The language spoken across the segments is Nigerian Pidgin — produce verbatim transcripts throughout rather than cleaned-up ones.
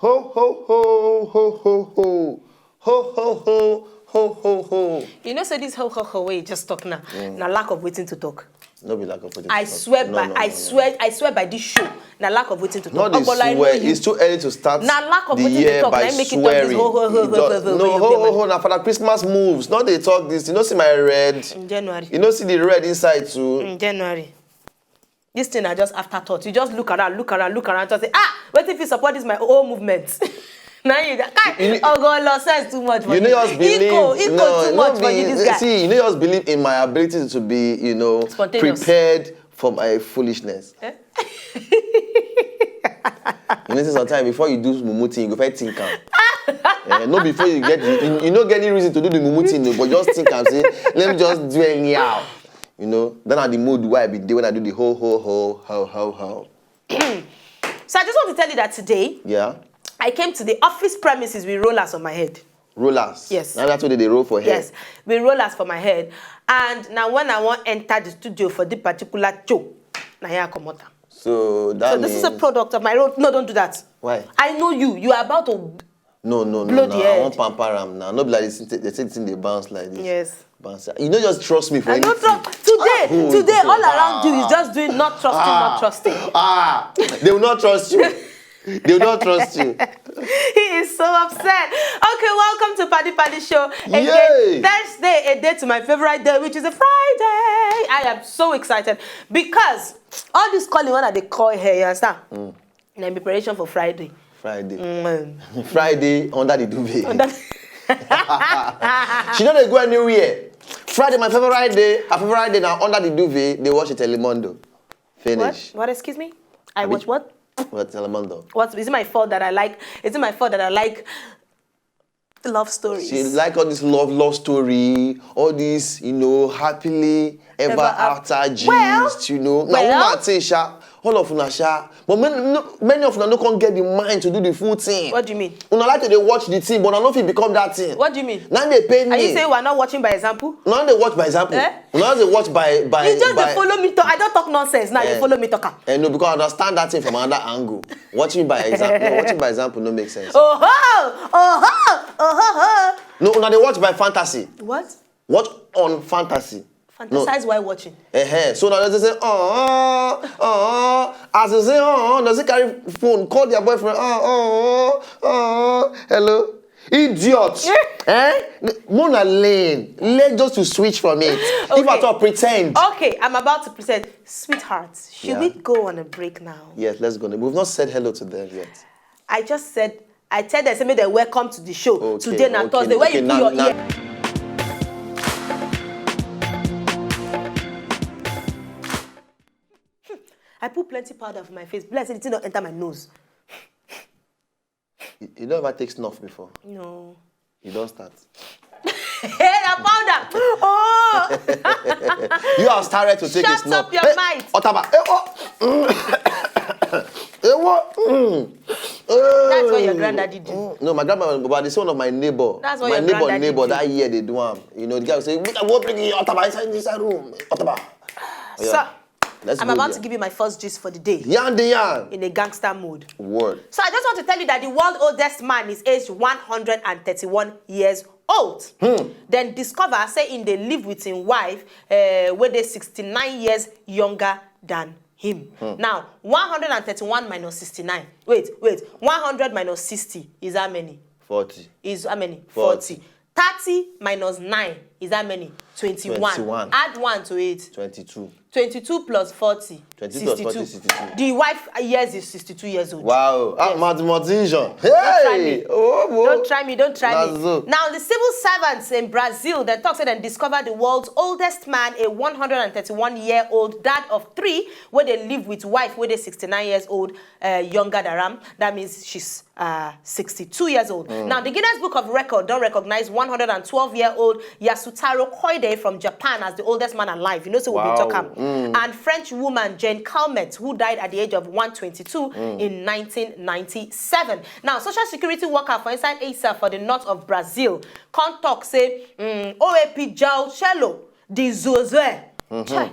Ho, ho, ho, ho, ho, ho. Ho, ho, ho, ho, ho, ho. You know, say this ho ho ho wey you just talk now. Na lack of wetin to talk. No be lack of wetin I to talk. swear No, by no, I no, no. swear I swear by this show. Na lack of wetin to No talk. dey Ogbolo, I know swear. You. It's too early to start Na lack of the wetin to year talk. By Na make it talk this swearing. ho ho ho You ho don't- ho ho No, ho ho ho ho. ho. Na for the Christmas moves. No dey talk this. You know see my red. In January. You know see the red inside too. In January. This thing na just afterthought. You just look around, look around, look around, just say, ah, wetin fit support this my whole movement. Now you, kai, You- ogo lo sense too much for You you. know just believe. Ego, ego no, too no much for be- you, this guy. See, you know just believe in my ability to be, you know, Spontaneous. Prepared for my foolishness. Eh? You know, say sometimes before you do mumu thing, you go first think am. Eh, no, before you get, you, you no get any reason to do the mumu thing, no, but just think am say, let me just do anyhow. You know, then at the mood where I be dey when I do the ho ho ho ho ho ho. So I just want to tell you that today Yeah, I came to the office premises with rollers on my head. Rollers. Yes. Now that's what they roll for hair. Yes, with rollers for my head. And now when I want enter the studio for this particular show, now here I come out. So that So this is a means- product of my road. No, don't do that. Why? I know you. You are about to. No, no, no, Blow no. the I head. want pamper am now. No be like this thing, the thing they bounce like this. Yes. Bounce. You know, just trust me for I don't anything. trust today. Oh, Today, all God. Around you is just doing not trusting, not trusting. Ah, they will not trust you. They will not trust you. He is so upset. Okay, welcome to Paddy Paddy Show. Again, Yay! Thursday, a day to my favorite day, which is a Friday. I am so excited because all this calling when I dey call here, you understand? Na in preparation for Friday. Friday. Mm. Friday under the duvet. Under- She no dey go anywhere. Friday, my favorite day. Her favorite day now under the duvet. They watch a Telemundo. What? Finish. What? Excuse me? I watch what? What Telemundo? What is it my fault that I like? Is it my fault that I like love stories? She like all this love, love story, all this, you know, happily ever, Ever af- after gist, Well, you know. Now, well. Woman thing, sha, all of una sha. But many, no, many of una no come get the mind to do the full thing. What do you mean? Una like to dey watch the thing, but una no fit become that thing. What do you mean? Now they pay me. Are you saying we're not watching by example? Now they watch by example. Eh? Now they watch by by. You just by, dey follow me talk. I don't talk nonsense now. You Eh. Follow me talk. Am. Eh, no, because I understand that thing from another angle. Watching by example, no, watching by example no make sense. Oh ho! Oh ho! Oh ho ho! No, una dey watch by fantasy. What? Watch on fantasy. No. Fantasize while watching. Eh, so now they say, oh, oh, as they say, oh, does he carry phone, call their boyfriend, oh, oh, oh, hello, idiot, eh? Mona Lane, let just to switch from it. If Okay. At all, pretend. Okay, I'm about to present, sweethearts. Should Yeah. We go on a break now? Yes, let's go. We've not said hello to them yet. I just said, I tell them, say, make them welcome to the show. Okay, Today na okay, Thursday. Where okay, you put now- your now- ear? I put plenty powder for my face. Bless, the thing don't enter my nose. You, you don't ever take snuff before. No. You don't start. Hey, na powder. Oh. You have started to take a Shut snuff. Up your Hey, mouth. Otaba. Hey, what? Hey, what? Mm. That's what your granddaddy do. Mm. No, my grandma, but this one of my neighbor. That's what My your neighbor, granddaddy neighbor do. That year they do am. You know, the guy will say, "Make I go bring your Otaba inside this room. Otaba." So, Let's I'm go about there. To give you my first gist for the day. Yan the yan. In a gangster mood. Word. So I just want to tell you that the world oldest man is aged one hundred and thirty-one years old. Then discover say in dey live with him wife, uh, wey dey sixty-nine years younger than him. Now, one hundred and thirty-one minus sixty-nine. Wait, wait. One hundred minus sixty is how many? Forty. Is how many? Forty. Forty. Thirty minus nine is how many? Twenty-one. Twenty-one. Add one to it. Twenty-two. Twenty-two plus forty. Twenty-two plus forty, Sixty-two. Sixty-two. The wife years is sixty-two years old. Wow. Ah, Yes. mathematician. Don't try Hey. Me. Oh, oh. Don't try me. Don't try That's me. so. Now the civil servants in Brazil, they talk say they discover the world's oldest man, a one hundred and thirty-one year old dad of three, where they live with wife, where they sixty-nine years old, uh, younger than am. That means she's uh, sixty-two years old. Now, the Guinness Book of Record don't recognize one hundred and twelve year old Yasutaro Koide from Japan as the oldest man alive. You know, so we've been Wow. Talking. And French woman Jane Calment, who died at the age of one twenty-two in nineteen ninety-seven. Now, social security worker for inside Asa for the north of Brazil, come talk say, mm, O A P Jao Chelo, the Zozue. Chai.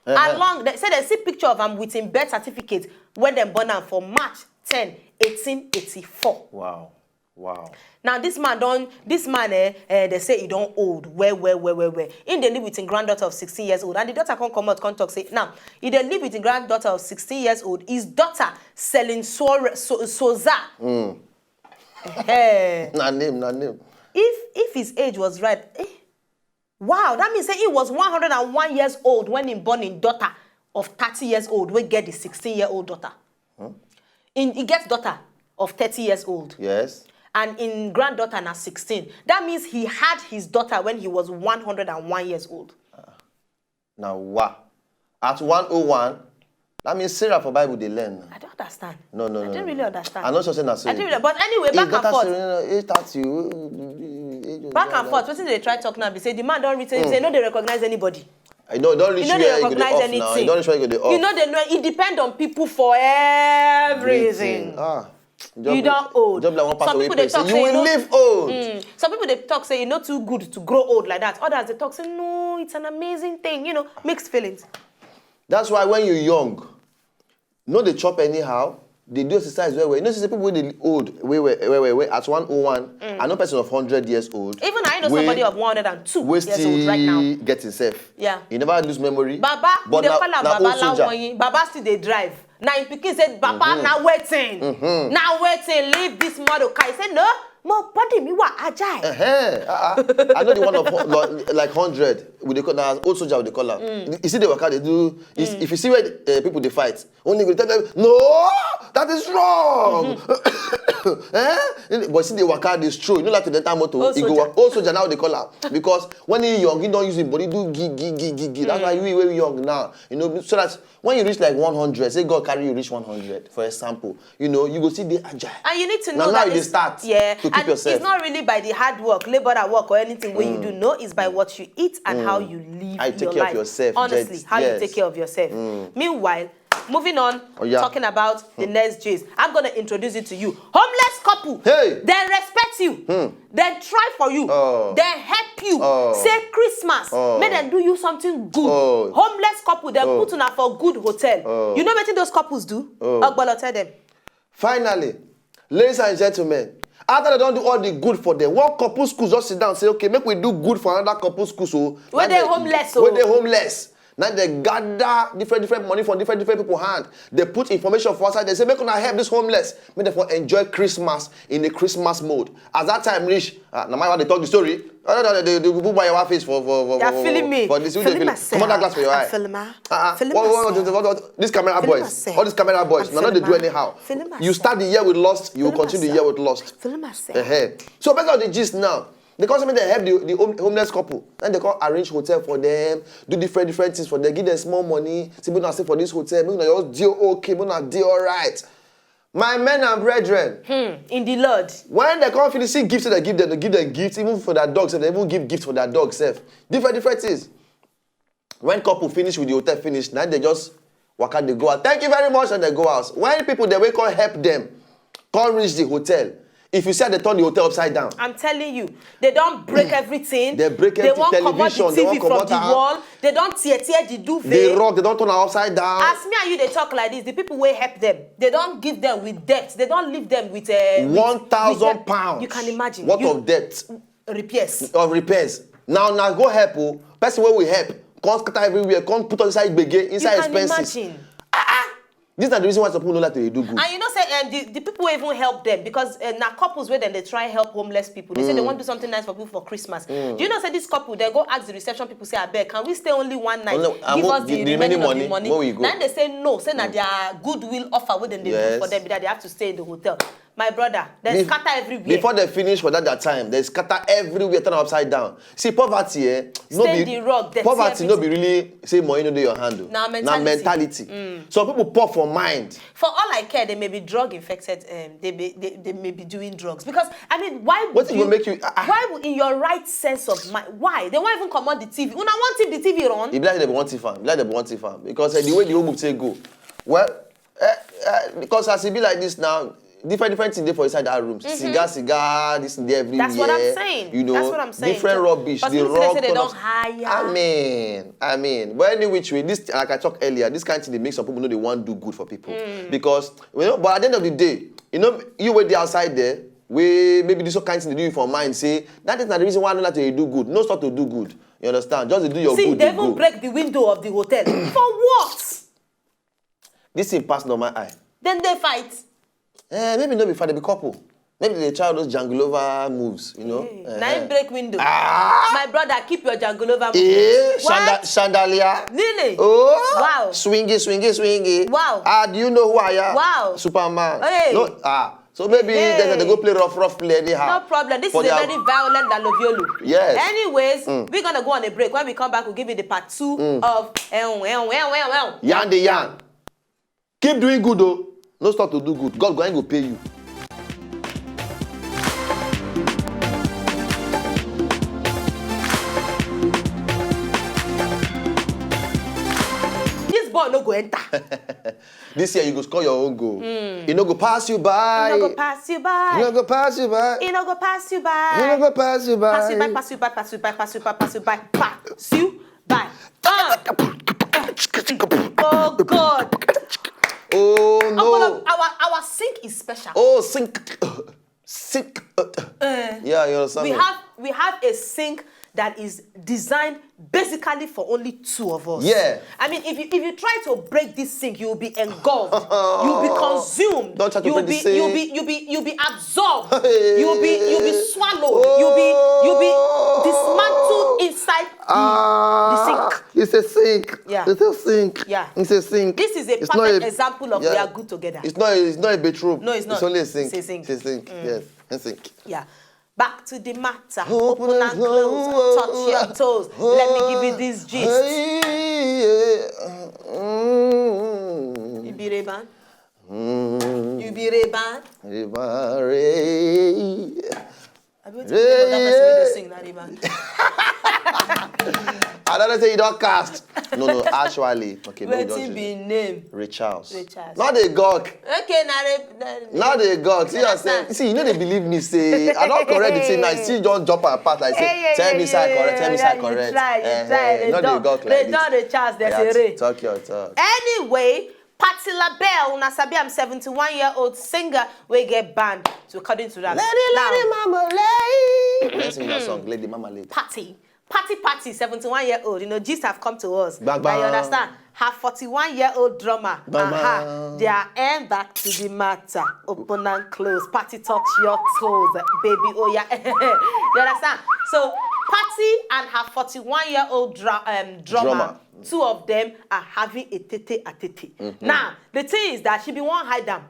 Along, they say they see picture of am with him birth certificate when dem born am for March ten, eighteen eighty-four. Wow. Wow. Now this man don this man eh, eh they say he don old well well well well well. He dey live with him granddaughter of sixteen years old, and the daughter come comot come talk say now he dey live with him granddaughter of sixteen years old. His daughter selling so, so, soza. Eh, Na name, na name. if if his age was right, eh, wow, that means say he was one hundred and one years old when he born him daughter of thirty years old wey get the sixteen year old daughter. He, he get daughter of thirty years old Yes. and him granddaughter na sixteen. That means he had his daughter when he was one hundred and one years old. Now, wow. At one oh one, that means Sarah for Bible they learn. I don't understand. No, no, I no. didn't no, really no. understand. I know something I say. I didn't really, but anyway, back and forth. Age thirty, you- Back and forth. Wetin dey try talk now be say the man don reach say no dey recognize anybody. I know, don't reach You know where they you go dey recognize off anything. now. You don't reach where you go dey off. You know they know it depend on people for everything. Ah. You don old. Job like one Some person wey people dey pray say talk you say will no- live old. Mm. Some people dey talk say e no too good to grow old like that. Others dey talk say no, it's an amazing thing. You know, mixed feelings. That's why when you young, no dey chop anyhow. They do exercise well well. You know, see people wey dey old, wey wey wey wey wey at one oh one. I know person of hundred years old. Even I know wey- somebody of one hundred and two wey years old right now. Still get himself. Yeah. He never lose memory. Baba, but they na- call am na Baba old soldier. Lawoyin. Baba still dey drive. Now him pikin say, Papa, na waiting. Na waiting. Leave this Mordecai. He say, no, my body me wa agile. Eh, uh-uh. I know the one of hu- lo- like hundred. We dey call na old soldier. We dey call am. You see the waka they do. Is If you see where uh, people they fight, only go tell them no, that is wrong. Eh? But see the waka dey stroll. You know like to enter motor. Old You go soldier. wa- old soldier now they call am because when he young he don't use him body do gi gi gi gi gi. That's why we we young now. You know so that when you reach like one hundred, say God carry you reach one hundred, for example, you know you go see the agile. And you need to Now, know now that you dey it's, start yeah, to keep and yourself. It's not really by the hard work, labor at work, or anything where you do. No, it's by what you eat and how you live How you your take care of life. Yourself, Honestly, yes, how you yes. Take care of yourself. Meanwhile, moving on, Oh, yeah. Talking about the next G's, I'm gonna introduce it to you. Homeless couple. Hey. They respect you. They try for you. Oh. They help you. Oh. Say Christmas. Oh. Make them do you something good. Oh. Homeless couple. They Oh. Put una for good hotel. Oh. You know what those couples do? Oh. Ogbolo, tell them. Finally, ladies and gentlemen, after they don't do all the good for them, one couple schools just sit down and say, okay, make we do good for another couple school. So Wey that dey homeless, oh. Wey dey homeless. Now they gather different different money from different different people hand. They put information for us. They say make una help this homeless. Make them for enjoy Christmas in a Christmas mode. As that time reach, uh, now my wife they talk the story. Oh, no, no, they, they put my wife face for for for. They are for, feeling me. For this, who Feeling they feel? Myself. Come on, that glass for your I'm eye. feeling my- Uh-uh. Feeling What, what, myself. what, what, what, this camera Feeling boys, myself. All these camera boys, I'm now not they feeling do my- anyhow. Feeling You myself. Start the year with lost, you will Feeling continue the myself. year with lost. Feeling myself. Uh-huh. So based on the gist now, the council make they help the, the home, homeless couple. Then they come arrange hotel for them, do different different things for them, give them small money. See, we now stay for this hotel, we now just deal okay, we now deal all right. My men and brethren, In the Lord. When they come finish, see gifts they give them, they give them gifts, even for their dogs, they even give gifts for their dogs sef. Different different things. When couple finish with the hotel finish, now they just waka they go out. Thank you very much, and they go out. When people they will come help them, come reach the hotel. If you see how they turn the hotel upside down, I'm telling you, they don't break everything. They break They everything, won't comot the television, they T V won't from comot the am. Wall. They don't tear tear the duvet. They rock, they don't turn am upside down. As me and you they talk like this, the people will help them. They don't give them with debt. They don't leave them with uh, with- One thousand with debt. pounds. You can imagine. Worth You- of debt. Repairs. Of repairs. Now, now go help. Oh. Person where we help. Come scatter everywhere. Come put on inside gbege, You inside can expenses. Imagine. This is the reason why some people don't like to do good. And you know, say um, the, the people even help them because uh, now couples where then they try help homeless people. They say they want to do something nice for people for Christmas. Do you know, say this couple, they go ask the reception people, say, I beg, can we stay only one night? Only- and Give mo- us the, the- the remaining remaining of the money, money. When we go. Then they say no, say that their goodwill offer with them they do Yes. For them that they have to stay in the hotel. My brother, they Be- scatter everywhere. Before they finish for that, that time, they scatter everywhere, turn upside down. See, poverty, eh? No Stain be, the rug, dirty poverty no be everything. Really say money no dey your hand. Oh. Na Na mentality. Mentality. Some people poor for mind. For all I care, they may be drug infected. Um, they, may, they they may be doing drugs because I mean, why would What if you? Go make you? Ah, ah. Why would, in your right sense of mind? Why they won't even come on the T V? Una want the T V run? E be like they want T V am. E be like they want T V am because eh, the way the whole move take go, well, eh, eh, because as e be like this now, Different, different things dey for inside that room. Cigar, cigar, this thing dey everywhere. That's what I'm saying. You know, That's what I'm saying. Different rubbish. But The since they rock say they turn don't up. Hire. I mean, I mean, but any which way, this, like I talked earlier, this kind of thing dey make some people know they want to do good for people because, you know. But at the end of the day, you know, you wait there outside there, where maybe this kind of thing they do you for mind, say that is not the reason why I don't like to do good. No start to do good. You understand? Just do your See, good. they Dey even go. Break the window of the hotel. For what? This thing passed on my eye. Then they fight. Eh, maybe not be father, be couple. Maybe they try those jangle over moves, you know. Hey, na him break window. Ah! My brother, keep your jangle over moves. Eh, What? Shanda- chandelier. Really? Oh, Wow. Swingy, swingy, swingy. Wow. Ah, do you know who I am? Wow. Superman. Hey. No, ah. So maybe Hey. they, they go play rough, rough play anyhow. No problem. This For is a their- very violent Laloviolu. Yes. Anyways, we're gonna go on a break. When we come back, we'll give you the part two of Eun, Eun, Eun, Eun, Eun. Yan the yan. Keep doing good though. No stop to do good. God going to pay you. This ball no go enter. This year you go score your own goal. E no go pass you by. E no go pass you by. E no go pass you by. E no go pass you by. E no go pass you by. Pass you by, pass you by, pass you by, pass you by, pass you by, pass you by. Uh. Oh God. Oh Our, no. our, our sink is special. Oh, sink. Sink. Uh, Yeah, you understand we me? have we have a sink that is designed basically for only two of us. Yeah. I mean, if you if you try to break this sink, you will be engulfed. You'll be consumed. Don't try to you'll break be the sink. You'll be you'll be you'll be absorbed. You'll be you'll be swallowed. Oh. You'll be you'll be dismantled inside the, the Ah, sink. It's a sink. Yeah. It's a sink. Yeah. It's a sink. This is a It's not perfect a- example of yeah. We are good together. It's not. It's not a bedroom. No, it's not. It's only a sink. It's a sink. It's a sink. Yes. A sink. Yeah. Back to the matter. Open Open and and close. close. Touch your toes. Let me give you this gist. Hey, yeah. Mm. You be Rayban? Mm. You be Rayban? Rayban Ray. I be waiting for that person wey dey sing na Rayban. I don't say you don't cast. No, no, actually. Okay, maybe just Wetin be name? Ray Charles. Ray Charles. Not the gawk. Okay, na Ray. Not the gawk. See yourself. See, you know they believe me. Say I don't correct the thing. I see you don't jump apart. Like say, tell me say I correct. Tell me say I correct. You try, you Eh, try. eh, not the gawk like They this. don Ray Charles. There's a Yeah, Ray. Talk your talk. Anyway, Patti LaBelle, una sabi am, seventy-one year old singer wey get band, so according to that. Lady, Now, lady, mama, lady. Let's sing that song, Lady Mama Lady. Patti. Patti Patti, seventy-one year old. You know, gist have come to us. Bang, Now, you bang. Understand? Her forty-one year old drummer. Bang, Aha. bang. They are end back to the matter. Open and close. Patti touch your toes. Baby, oh yeah. You understand? So, Patti and her forty-one year old dra- um, drummer, Drummer. Two of them are having a tete a tete. Mm-hmm. Now, the thing is that she be wan hide am.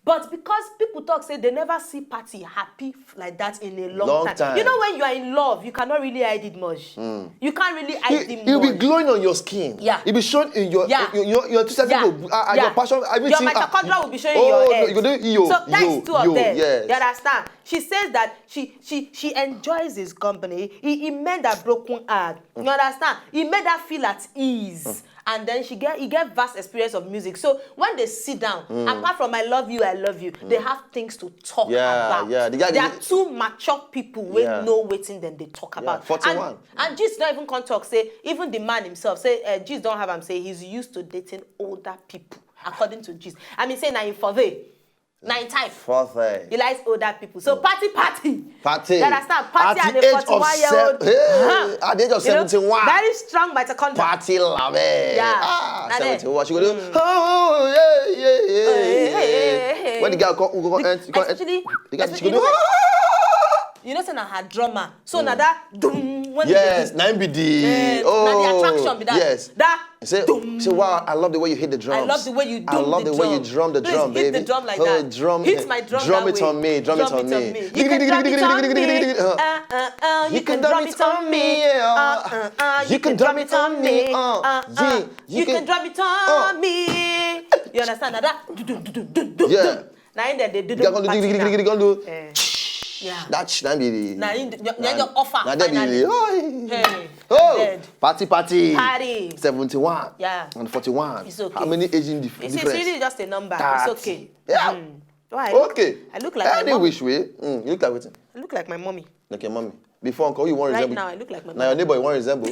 But because people talk say they never see Patti happy f- like that in a long, Long time. time. You know when you are in love, you cannot really hide it much. You can't really hide You, it you'll be much. Glowing on your skin. Yeah. You'll be showing in your Yeah. your your, your enthusiasts Yeah. go, uh, uh, Yeah. your passion. Your Everything. Ah, mitochondria will be showing oh, your no, head. you go do yo, So that yo, is two of yo, them. Yes. You understand? She says that she she she enjoys his company. He, he made her broken heart. You understand? He made her feel at ease. And then she get he get vast experience of music. So when they sit down, apart from "I love you, I love you," they have things to talk Yeah, about. yeah. The guy They dey- are two mature people wey Yeah. know wetin dem dey talk about. forty-one. And, and Gist don even come talk say even the man himself say uh, Gist don have am say he's used to dating older people. According to Gist, I mean say na him for they. Na him type. Fourth eye. He likes older people. So Patti Patti. Patti. You understand? Patti At and the a age of forty-one year old. sev- Hey, at the age of seventy-one. Very strong mitochondria. Patti LaBelle. Yeah. Ah, Na there. seventy-one. She go do. Oh yeah, yeah, yeah. Hey, hey, hey, hey. When the guy come, come, come, come, Especially, the guy she go especially do. You know say na her drummer. So na that doom when Yes, they nine B D. Eh, Oh, na the attraction be that. Yes. That Say, doom. Say, wow, I love the way you hit the drums. I love the way you doom I love the the, way you drum. Drum the Please drum, hit baby. The drum like Oh, that. Drum, Hit my drum drum that it way. on me, drum it Drum on it on me. me. You can drum it on me. Uh, uh, uh, you can drum it on me. Uh, uh, uh, you can drum it on me. Uh, uh, Yeah. you can drum it on me. You understand? Na that. Dum, dum, dum, dum, dum, Yeah. dum. Na him dem dey do They gonna the do, party gigi, now. gigi, gonna do. Eh, yeah. That sh- that be the. Na him, na na- your offer na that be finally. The, oh, Hey, oh, dead. Party, party. Party. Seventy-one. Yeah. And forty-one. It's okay. How many aging dif- It's, it's difference? Really just a number. It's Thirty. Okay. Yeah. Mm. Why? I look, Okay. I look like my Any mom. Which way? Mm, you look like wetin? I look like my mommy. Like your mommy. Before uncle, you wan Right resemble. Now, I look like my Now your mom. Neighbor, you wan resemble.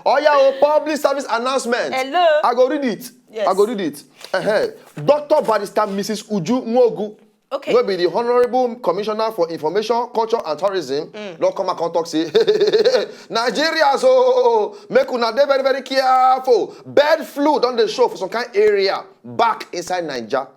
Oh yeah, oh, public service announcement. Hello. I go read it. Yes. I go read it. Uh-huh. Doctor Barrister Missus Uju Nwogu. Okay. Will be the Honorable Commissioner for Information, Culture and Tourism. Don't come and come talk say, Nigeria, so make una dey very, very careful. Bird flu don dey show for some kind area back inside Niger.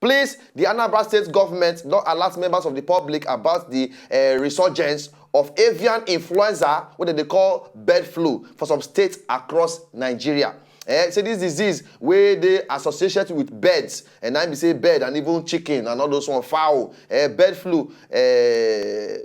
Please, the Anambra State government don alert members of the public about the uh, resurgence of avian influenza, wey dem dey call bird flu, for some states across Nigeria. Eh, say this disease wey dey associated with birds, and I be say bird and even chicken and all those one fowl. Eh, bird flu. Eh,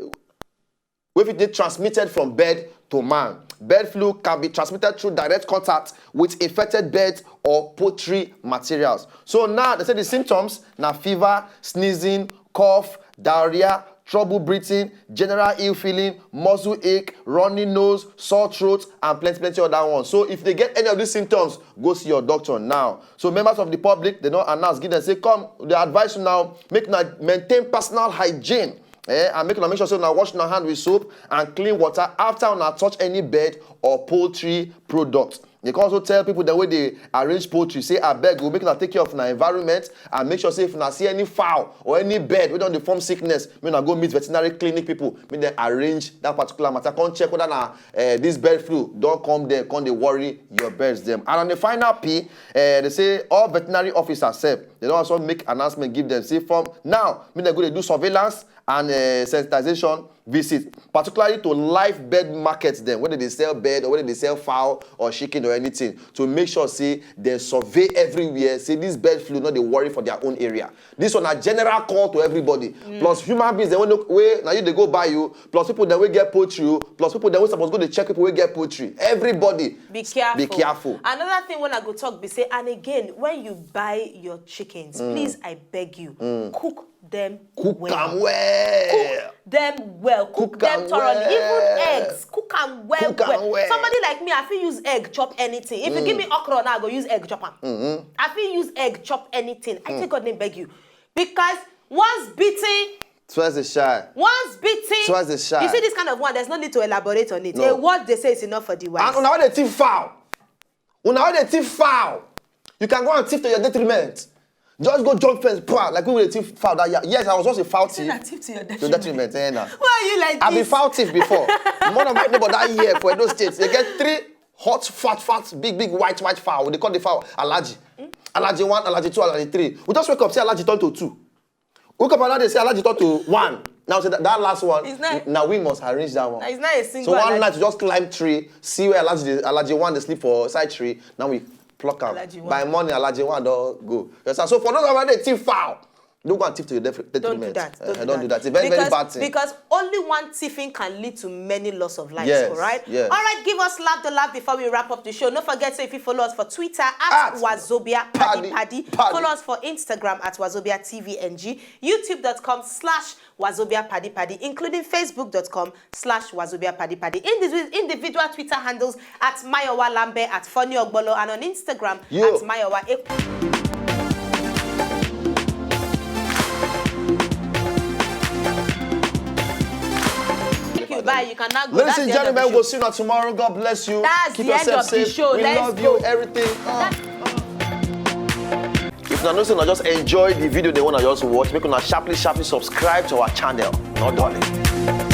wey fit dey transmitted from bird to man. Bird flu can be transmitted through direct contact with infected birds or poultry materials. So now they say the symptoms na fever, sneezing, cough, diarrhea, trouble breathing, general ill feeling, muscle ache, runny nose, sore throat, and plenty plenty other ones. So if they get any of these symptoms, go see your doctor now. So members of the public, they don't announce, give them say come. They advise you now, make una maintain personal hygiene. Eh, and make una make sure say una wash una hand with soap and clean water after una touch any bird or poultry product. They can also tell people the way they arrange poultry, say abeg, we make una take care of una environment and make sure say if una see any fowl or any bird wey don dey form sickness, make una go meet veterinary clinic people, make dem arrange that particular matter. Come check whether na uh, this bird flu don come there, come dey worry your birds dem. And on the final P, uh, they say all veterinary officers sef, they don also make announcement give them. Say from now, make dem go dey do surveillance and uh, sensitization visit, particularly to live bird markets dem, whether they sell bird or whether they sell fowl or chicken or anything, to make sure say they survey everywhere, say this bird flu no dey worry for their own area. This one na general call to everybody. Plus human beings dem wey no, wey na you dey go buy you, plus people dem wey get poultry o, plus people dem wey suppose go dey check people wey get poultry. Everybody Be careful. Be careful. Another thing when I go talk be say, and again, when you buy your chickens, please, I beg you, cook them Cook well. am well. Them well. Cook, Cook them am thoroughly. well. Even eggs, cook them well. Cook am well. Somebody like me, I fit use egg chop anything. If you give me okra now, I go use egg chop am. I fit use egg chop anything. I take God name beg you, because once bitten, Twice the shy. Once bitten, Twice the shy. You see this kind of one, there's no need to elaborate on it. No. A word they say is enough for the wise. And una wey dey thief fowl, una wey dey thief fowl, you can go and thief to your detriment. Just go jump fence, pow, like we dey thief fowl that year. Yes, I was once a fowl thief. Na thief to your To your detriment, eh, na. Why are you like I be this? Fowl thief before. One of my neighbor that year for Edo State, they get three hot, fat, fat, big, big, white, white fowl. They call the fowl Alaji. Alaji one, Alaji two, Alaji three. We just wake up, say Alaji turn to two. Wake up another day, say Alaji turn to one. Now say that, that last one, It's not- now we must arrange that one. It's not a So single one Alaji. Night, just climb tree, see where Alaji, dey- Alaji one, they sleep for side tree. Now we pluck am. Alaji one. By morning, Alaji one don go. You understand? So for those of us that thief fowl, don't go and thief to your def- detriment. Don't do that. Eh, Don't, don't do that. It's a very, because, very bad thing. Because only one thiefing can lead to many loss of lives, Yes, all right? yes. All right, give us love the love before we wrap up the show. Don't forget, so if you follow us for Twitter At at Wazobia Paddy Paddy Paddy, Paddy. Follow us for Instagram at Wazobia T V N G, youtube.com slash Wazobia Paddy Paddy, including facebook.com slash Wazobia Paddy Paddy. Individual, individual Twitter handles at Mayowa Lambe, at Funny Ogbolo, and on Instagram Yo. at Mayowa Eku. Thank you. Bye. You can now go. Ladies That's and the end of gentlemen, the we'll show. See you now tomorrow. God bless you. That's Keep the end yourself of the safe. show. We Let's love go. You. Everything. If you know, so now just enjoy the video they want to just watch. Make una sharply, sharply subscribe to our channel. Not darling.